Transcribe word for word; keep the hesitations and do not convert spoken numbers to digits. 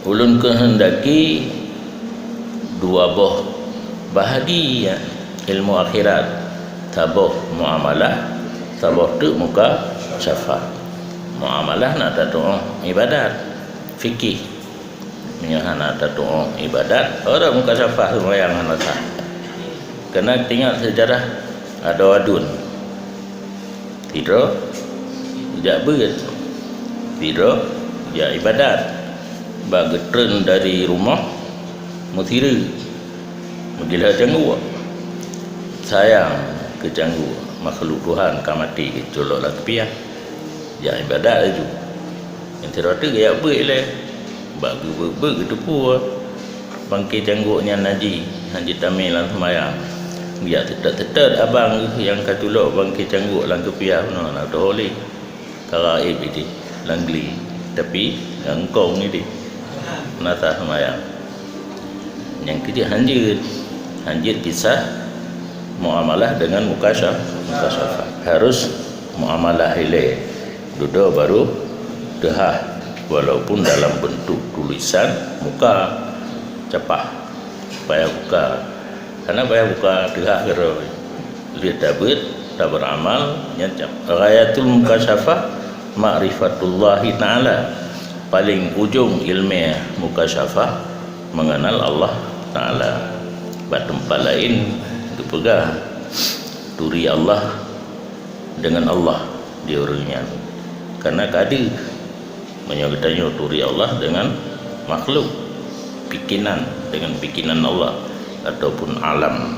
Ulôn keuheundaki dua boh bahagi ilmu akhirat, saboh muamalah, saboh teuk mukasyafah. Muamalah na tatu'oh ibadat, fikih. Meunyoe hana tatu'oh ibadat, orang mukasyafah seumayang hana sah. Keuneuk teuingat seujarah adoe aduen. Sidroe jak beuet, sidroe jak ibadat. Bak geutreun dari rumoh, meusireuk, meugila cangguek. Sayang keu cangguek, makhluk Tuhan ka maté geuculok lam keupiah. Jak ibadat laju. Nyang sidroe teuk geujak beuet ilée, bak geubeuet-beuet geuteupue. Bangke cangguek nyan najih, hana jitamé lam seumayang. Geujak teutot-teutot abang geuh nyang ka culok bangke cangguek lam keupiah bunoe, na teuhôi lé. Ka gaéb idéh lam gle, tapi lam kong idéh. Na sah seumayang. Nyang keujeuet hanjeuet, hanjeuet pisah muamalah dengan mukasya-, mukasyafah. Harus muamalah ilée dudoe baru teuhah, walaupun dalam bentuk tulisan muka capah. Payah buka. Hana payah buka teuhah keudroe. Lheueh tabeuet, tabeuramal, nyan cap. Ghayatul mukasyafah ma'rifatullahi ta'ala. Paling ujong ilmiah mukasyafah mengenal Allah Ta'ala. Bak teumpat laén geupeugah turi Allah dengan Allah di ureuëng nyan. Karena ka deuh, meunyoe geutanyoe turi Allah dengan makhluk, pikinan, dengan pikinan Allah ataupun alam